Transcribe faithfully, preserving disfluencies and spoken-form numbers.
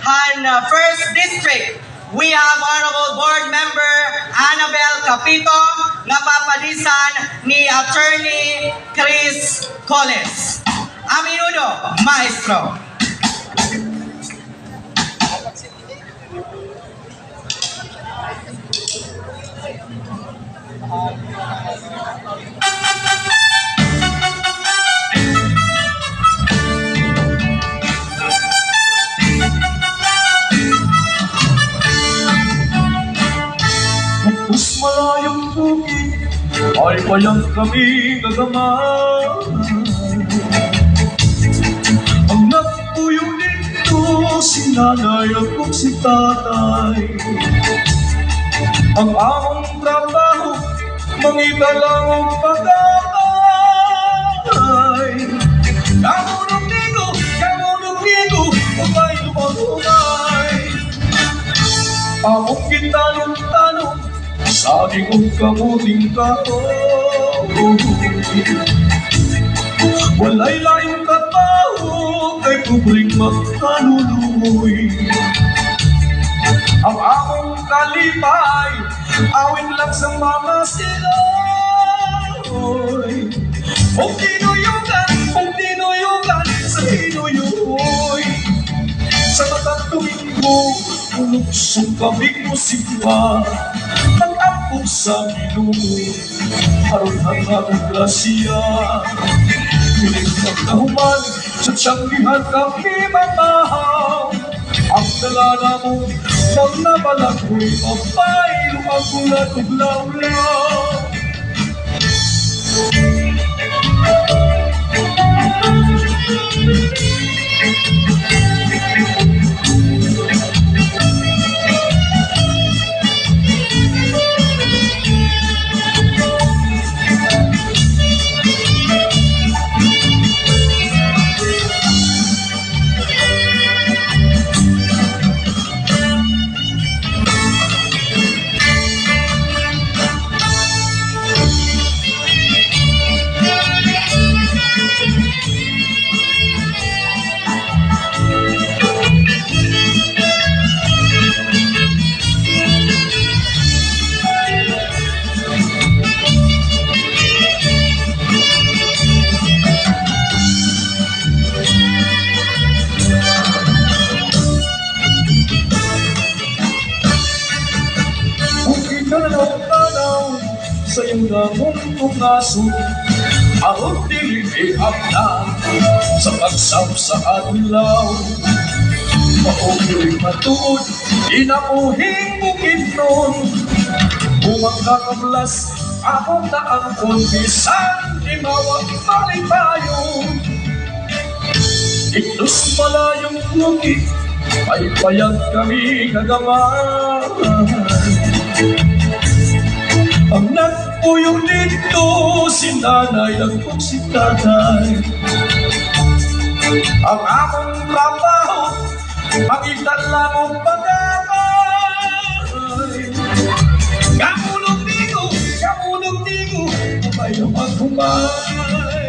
Han, uh, First District, we have Honorable Board Member Annabel Capito, nga papadisan ni Attorney Chris Coles. A menudo, maestro. Ubos malayong bukid, ay payag kami gagamay. An nagpuyo didto si nanay ug si tatay. An amon trabaho, mangita la og pagkaon. Kamunog nigo, kamunog nigo, umay, umay, umay. Amon gintanom-tanom, saging ug kamuting kahoy. Walay lain trabaho, kay pobreng magkaluluoy. An amon kalipay, awit lang sa mga siloy. Ug tinuyugan, ug tinuyugan sa tinuyoy. Sa matag Domingo, Bulugsong kami musika, nag-ampo sa Ginoo, aron han amon grasya. Diri magkahuman, sa tiyanggihan kami mamahaw. An dala namon, mga balakhoy, pabaylo, an bulat ug lawlaw. Kung ikaw na naman tanaw, sayo namon tungason, aron diri miabtan sa pagsap sa adlaw. Mao diri matuod, kinabuhing bukidnon. Bumangga kablas, ako na ang kon bisan di mawa malipayon. Didto sa malayong bukid, ay payag kami gagamay. An nagpuyo didto si nanay ug si tatay. An amon trabaho, makita lamon pagkaon. Kamunog nigo, kamunog nigo, may humay.